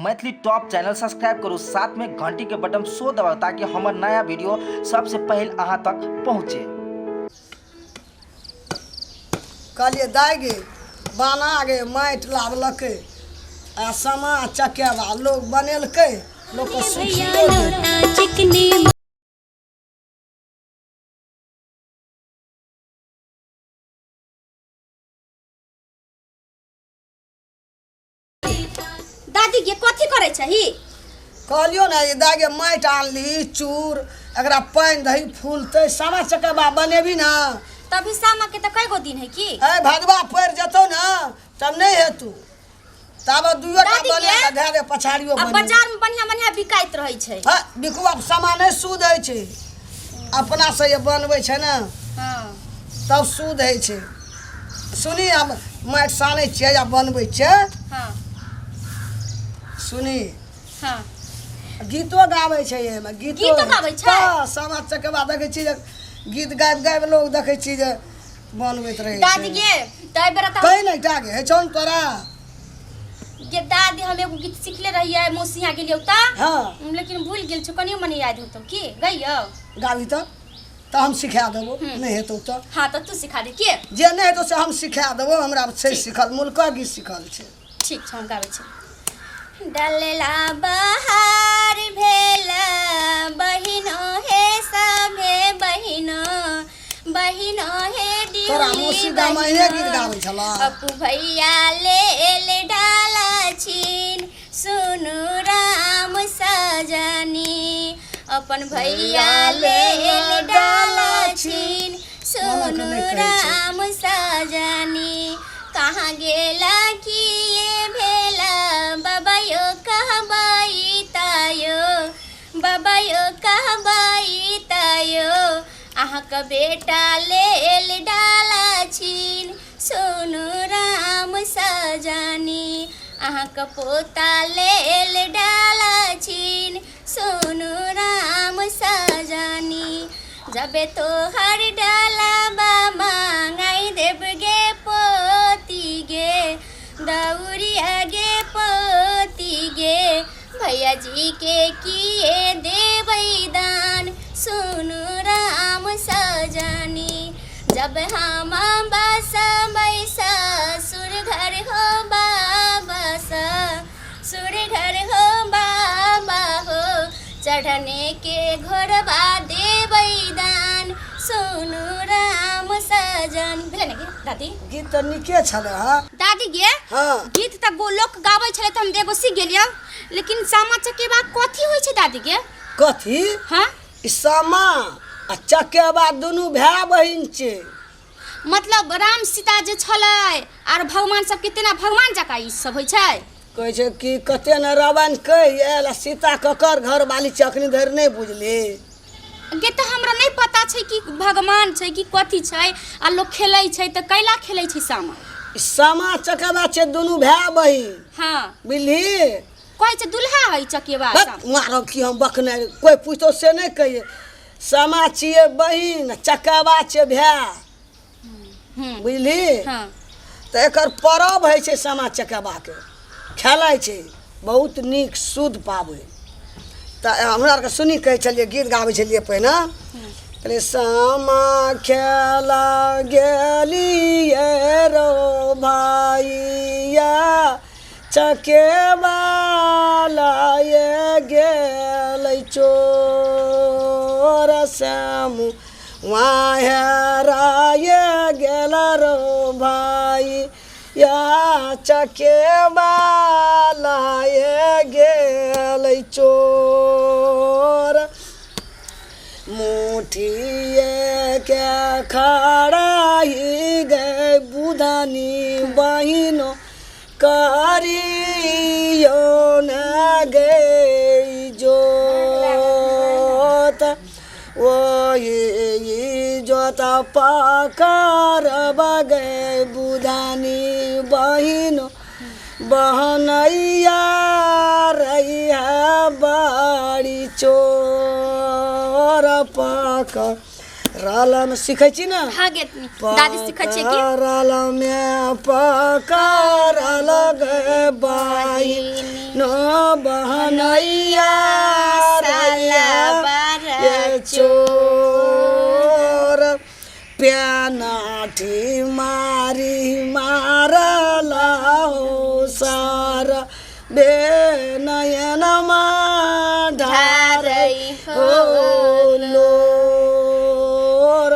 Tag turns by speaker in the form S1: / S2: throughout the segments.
S1: Maithili top channel subscribe करू, साथ में घंटी के बटन सो दबाउ ताकि हमर नया वीडियो सबसे पहले अहाँ तक पहुँचे।
S2: कहलियै दाइ गे, बना गे, माटि लाबलकै आ सामा चकेबा लोक बनेलकै, लोकके सुखियो गेल।
S3: दादी गे, कथी करै छही?
S2: कहलियौ ने जे दाइ गे, माटि आनली, चूर, एकरा पानि दही, फूलतै, सामा चकेबा बनेबी ने।
S3: तभी सामा के तऽ कय गो दिन है की?
S2: ए भदवा पड़ि जेतौ ने तब नहि हेतौ, ताबे दुइयो टा
S3: दादी
S2: बना
S3: गे,
S2: कऽ धए दे, पछाड़ियो
S3: आ
S2: बनेबै।
S3: बाजार में बढ़िया बढ़िया बिकाइत रहै छै।
S2: हँ, बिकुआ सामान नहि शुद्ध होइ छै, अपना से जे बनबै छै ने तब शुद्ध होइ छै। सुनी, आब माटि सानै छियै या बनबै छियै। सुनी। गीतो गाबै छै एहिमे। गीतो
S3: गीतो गाबै छै?
S2: हँ, सामा चकेबा देखै छी जे गीत गाबि गाबि लोक देखै छी जे बनबैत रहै
S3: दादी
S2: छै।
S3: गे, तऽ एहि बेरा तऽ
S2: कहि नहि टा गे, होइ छौ ने तोरा?
S3: गे दादी, हम एगो गीत सिखले रहियै, मौसी यहाँ गेलियौ तऽ। लेकिन भूलि गेल छौ, कनियो मनी याद होतौ की? गइयौ।
S2: गाबी तऽ हम सिखा देबो, नहि हेतौ तऽ।
S3: हाँ, तऽ तू सिखा दे के।
S2: जे नहि हेतौ से हम सिखा देबो, हमरा छै सिखल, मुल्कक गीत सिखल छै।
S3: ठीक छै, हम गाबै छी। डलला बहार भेल बहिनो हे सभे बहिनो, बहिनो हे।
S2: तोरा
S3: दिउली
S2: मौसी गाममे एहने गीत गाबै छलऽ?
S3: अपू भैया लेल डाला छीन, सुनु राम सजनी, अपन भैया लेल डाला छीन, सुनु राम सजनी। कहाँ गेला किए भेला बाबा यो कहबाई तायो, बाबा यो कहबाई तायो, अहाँके बेटा लेल डाला छीन, सुनु राम सजनी, अहाँके पोता लेल डाला छीन, सुनु राम सजनी। जबे तोहर डाला बा मांगाई देब गे पोती गे, दौरिया गे पोती गे, भैया जी के किए देबै दान, सुनु राम सजनी। जब हम बसबै ससुर घर हो बाबा, ससुर घर हो बाबा हो, चढ़ने के घोड़बा देबै दान, सुनु राम सजन। भेलै ने गे दादी?
S2: गीत तऽ नीके छलै हँ।
S3: दादी गे।
S2: हँ।
S3: गीत तऽ गो लोक गाबै छलै तऽ हम एगो सीख गेलियै, लेकिन सामा चकेबा कथी होइ छै दादी गे?
S2: कथी?
S3: हँ।
S2: ई सामा आ चकेबा दुनू भाय बहिन छै।
S3: मतलब राम सीता जे छलै आर भगवान सबके तेना भगवान जकाँ ई सब होइ छै?
S2: कहै छै कि कते ने रावण कहि आयल आ सीता ककर घर वाली छै, अखनी धरि नहि बुझली?
S3: गे, तऽ हमरा नहि पता छै कि भगवान छै कि कथी छै, आ लोक खेलै छै तऽ कैला खेलै छै सामा?
S2: ई सामा चकेबा छै दुनू भाय बहिन। बुझली?
S3: कहै छै दुल्हा है चकेबा।
S2: हट,
S3: सामा।
S2: मारब की हम बकने, कोइ पूछतो से नहि कहिए। सामा छियै बहिन, चकेबा छियै भाय। बुझली?
S3: हँ।
S2: तऽ एकर परब होइ छै सामा चकेबाके, खेलाइ छै, बहुत नीक शुद्ध पाबनि। तऽ हमरा आरके सुनी कहै छलियै, गीत गाबै छलियै पहिने, कहलियै सामा खेला गेलियै रौ भैया, चकेबा लाए गेलै चोर, श्यामू वहाँ हेराए गेल रौ भाई या, चकेबा लाए गेलै चोर। मुठिए के खड़ाही गए बुधनी बहिनो, करियो न गई जोत, ओही जोत पकड़ब गए बुधनी बहिनो, बहनैया रैया बड़ी चोर पकड़ रहल में सीखै छी ने।
S3: हाँ गे दादी सिखै छियै की?
S2: पकड़ल में पकड़ल गे बहिन बहनैया रैया ये चोर पेनाठी मारी मारल हो सार बे नयनमा ढारै हो लोर।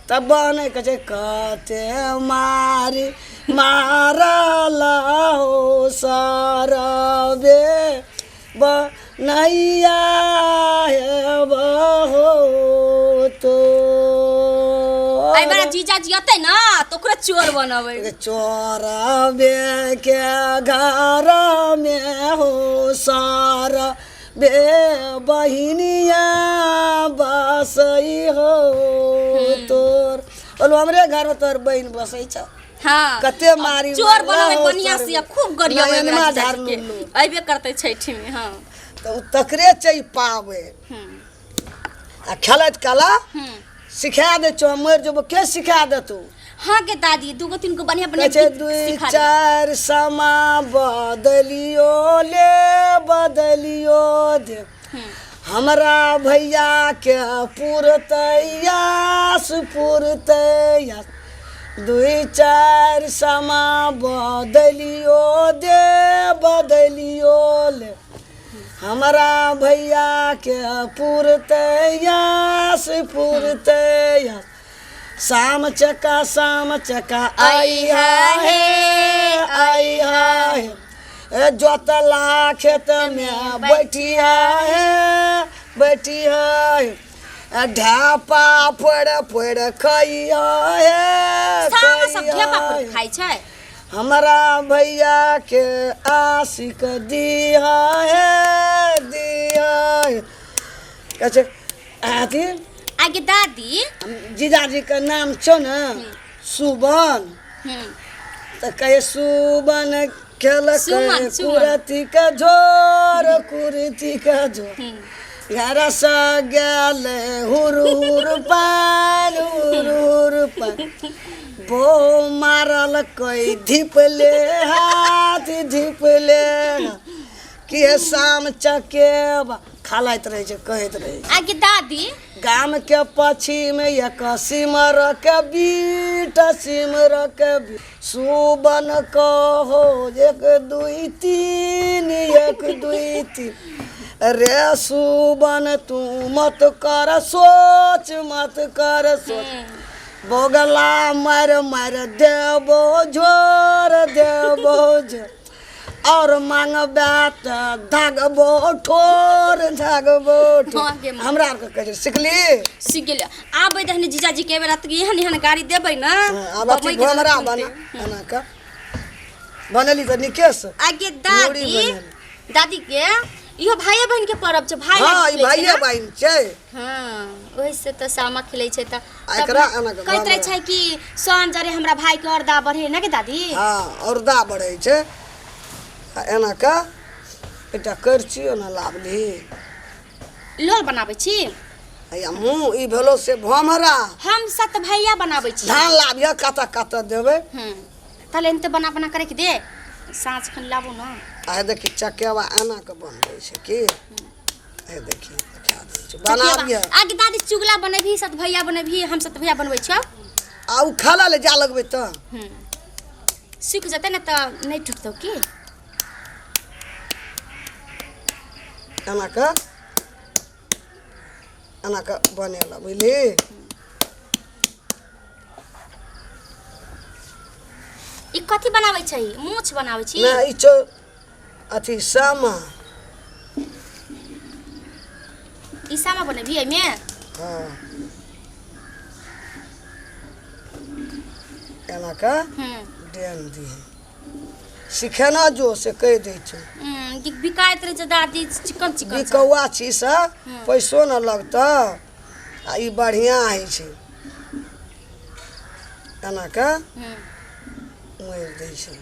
S2: तब बनै कहै छै कते मारी मारल हो सार बे बनैया हे हो तो।
S3: एहि बेरा जीजाजी अतै ना तऽ ओकरे चोर बनबै।
S2: चोरबे के घर में हो सार बे बहिनिया बसई हो तोर। बोलो हमरे घर में तोर बहिन बसै छ।
S3: हाँ
S2: कते मारी
S3: चोर
S2: मारला
S3: बनबै
S2: हो
S3: बढ़िया
S2: सर
S3: से खूब गरियबै
S2: नयनमा
S3: एकरा जीजाजी के।
S2: झाड़लू।
S3: अयबे करतै छठि में। हाँ
S2: तऽ ओ तकरे छै पाबै। आ खेलैत कला सिखा दै छौ, मरि जेबो के सिखा देतौ?
S3: हाँ गे दादी दूगो तीन गो बढ़िया बढ़िया
S2: कहै छै
S3: गीत
S2: दुई
S3: सिखा दे।
S2: चारि समा बदलियो ले बदलियो दे हमरा भैया के पुरतैयास पुरतैयास। दुई चारि समा बदलियो दे बदलियो ले हमरा भैया के पुरतैयास पुरतैयास। शाम चका आई है आई है ए जोतला खेत में बैठिया है बैठिया है ढापा फोड़ फोड़ खैया है
S3: सामा सब
S2: खैया
S3: ढेपा फोड़
S2: है।
S3: खाइ छै।
S2: हमरा भैया के आशिक दिया है दिया है। कहै छै अथी
S3: आगे दादी
S2: जीजाजी के नाम छौ ने सुबन। तऽ कहै सुबन खेलक
S3: सुमन, सुमन।
S2: कुरती के झोर कुरती के झोर घर से गेलै हुर हुर पान हुर हुर पान बो मारल कोई धिपले हाथ धिपले के शाम चकेबा खलाइत रहै छै कहैत रहै छै।
S3: आगे दादी
S2: गाम के पछिम एक सिमर के बीट सिमर के बीट सुबन कहो 1 2 3 1 2 3 रे सुबन तू मत कर सोच मत कर सोच बोगला मार मार देबो झोर देबो झोर और मांगबे तऽ धागबो ठोर धागबो ठोर।
S3: हाँ गे माँ।
S2: हमरा आरके कहै छै सिखली?
S3: सीख गेलियै। आबै दहने जीजाजी के बेरा तऽ एहन एहन गाड़ी देबै ने।
S2: हाँ, आब अथी भमरा बना एना कऽ बनेली तऽ नीके से।
S3: आगे दादी
S2: बनेली।
S3: दादी के इहो भाइये बहिन के परब छै। भाई
S2: हाँ ई भाइये बहिन छै।
S3: हाँ ओहि से तऽ सामा खेलै छै तऽ
S2: आ एकरा एना कऽ
S3: कहैत रहै
S2: भमरा।
S3: छै कि सन जरे हमरा भाई के औरदा बढ़े ना गे दादी?
S2: हाँ औरदा बढ़ै छै। आ एना कऽ एकटा करची ओना लाबली।
S3: लोल बनाबै छी?
S2: हैया मुँह ई भेलो से भमरा।
S3: हम सत भैया बनाबै छी।
S2: धान लाबिह कतऽ कतऽ देबै।
S3: ताले एनते बना बना करे के दे साँझ खन लाबू ना।
S2: आ देखी चकेवा एना के बनबै छै की। हे देखी देखा दै छै बनाबिह।
S3: आगे दादी चुगला बनेबही सत भैया बनेबही हम सत भैया बनबै छियौ।
S2: आ उ खाला ले जा लगबै तऽ
S3: सूखि जेतै ने तऽ नहि टूटतौ की?
S2: एना कऽ एना कऽ बनेलक बुझली।
S3: ई कथी बनाबै छै? मोछ बनाबै छी?
S2: नहि ई छौ अथी सामा।
S3: ई सामा बनेबही एहिमे?
S2: हाँ एना कऽ डेन दिहे सिखेना जो से कहि दै छौ।
S3: बिकाइत रहै छै दादी चिकन चिकन।
S2: बिकौआ छी से पैसो न लगतौ आ ई बढ़िआँ होइ छै। एना कऽ मोड़ि दै छै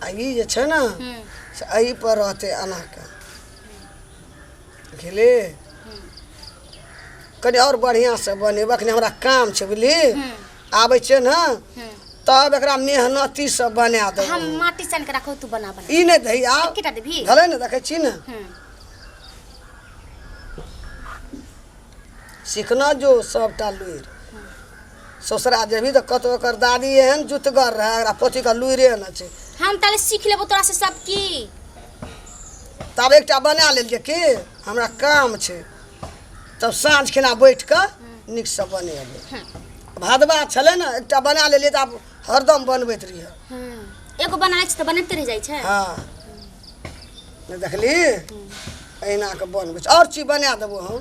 S2: आ ई जे छै ने से एहि पर रहतै एना कऽ बुझली। कनि आओर बढ़िआँसँ बनेबै। अखन हमरा काम छै बुझली, आबै छियै ने तब एकरा मेहनतीसँ बना देबै।
S3: हम माटी सान के राखो, तू बना बना।
S2: ई नहि दही आब
S3: एकेटा देबही?
S2: भेलै ने, देखै छी ने। सिखना जो सबटा लुरि। ससुरा जेबही तऽ कतौ ओकर दादी एहन जुतगर रहै, एकरा पोथीके लुरिए ने छै।
S3: हम ताले सीख लेबो तोरा से सब की।
S2: तब एकटा बना लेलियै की, हमरा काम छै, तब साँझ खिना बैठ कऽ नीकसँ बनेबै। भदवा छलै ने, एकटा बना लेलियै तऽ आब हरदम बनबैत रहियै।
S3: एगो बनाबै छै तऽ बनैते रहि जाइ छै।
S2: हँ, नहि देखली, एहिना कऽ बनबै छै। आओर चीज बना देबो हम।